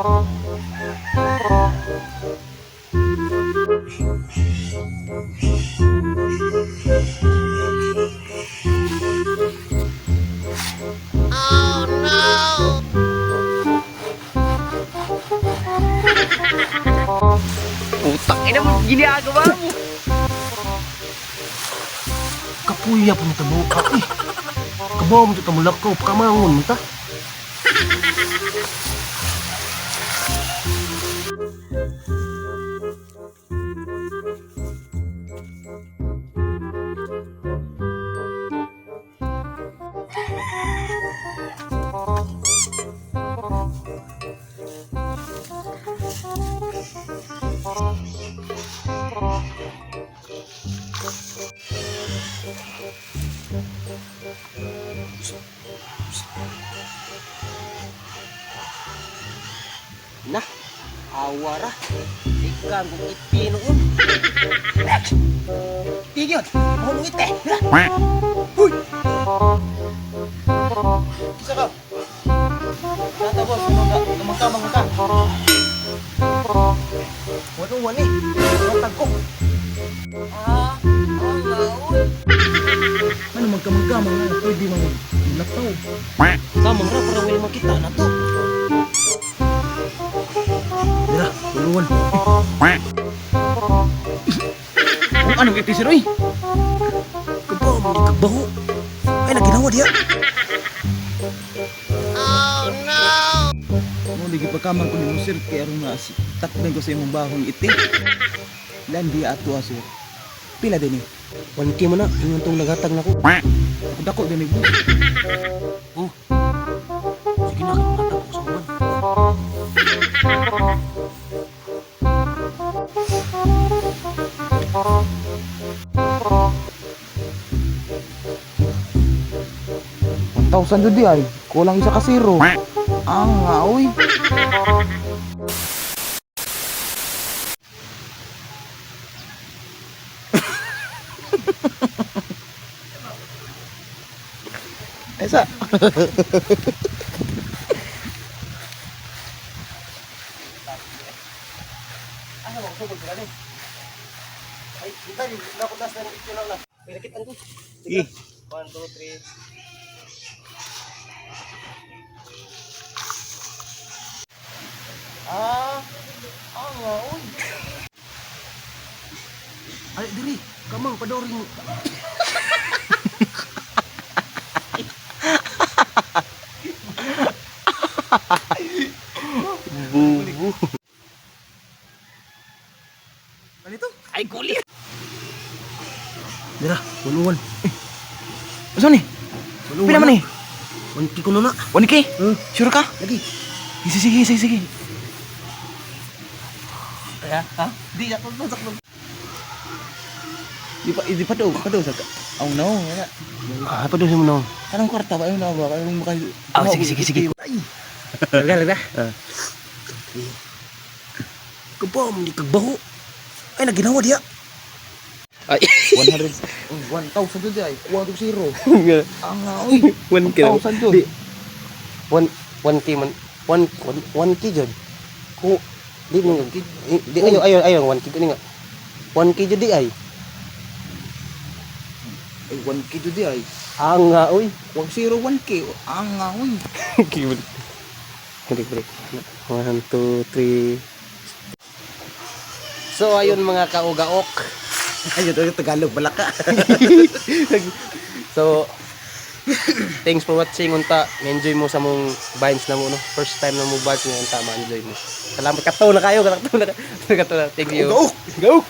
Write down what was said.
Putang ina mo, ginagawa mo. Kapuya po nito buka eh. Kabaw mo ito mulakaw, pakamangon mo ta. Na, awara. Ikan kung iti noon. Tigyon, mahulong ite. Huy! Isa ka. Nata boss, kamang ka. Wano wani, matag ko. Ah, ang Ano magkamang-kamang nga pwede man lakaw. Kamang ra para wala makita na to. Mira, tuluan. Kung anong iti sir oy? Kabaw mo kabaho. Ay naginawa diya. Mo lagi pa kamang ko nimo sir kay aron nga takdan ko sa imong bahong iti. Landi ato sir. Pila din ni? 1K mo na, ingon tong naghatag nako. Ako dako din ni boss. Oh. Sige na, kay matag ko sa uban. Thousand jud di ay. Kulang isa ka zero. Ang nga oy. Esa. Asa mo sugod sila ni? Ay, kita ni nakutas na ng ito na. May nakitaan ko. Sige. 1 2 3. Ah, ang nga oy. Ay, diri, kamang padoring. Bubu. Ano ito? Ay, kulit. Mira, 1-1. Asa ni? Pila man ni? 1K ko na na. 1K? Hmm. Sure ka? Lagi. Sige, sige, sige, sige. Kaya, ha? Di, ako sakto. Di pa daw, pa daw sa Oh no, wala. Ah, pa mo no. Anong kwarta ba? Ayun na ba? Anong maka Ah, sige, sige, sige. Ay. Laga, laga. Kabaw mo di kagbaho. Ay, naginawa diya. Ay, 100 1,000 jud ay. Kuha to zero. Ang nga oy. 1K. 1,000 jud. Di. 1 1K man. 1 1K jud. Ku di mo di ayo ayo ayo 1K ni nga. 1K jud di ay. Ay 1K jud ay. Ang nga oy. 1 0 1K. Ang nga oy. Keyboard. Break, break. 1, 2, 3. So, ayun mga kaugaok. Ayun to Tagalog balaka. So, thanks for watching. Unta, na-enjoy mo sa mong vines na mo, no? First time na mo vines nga, unta, ma-enjoy mo. Salamat. Kataw na kayo. Kataw na. Kataw na. Thank you. Ugaok. Gaok!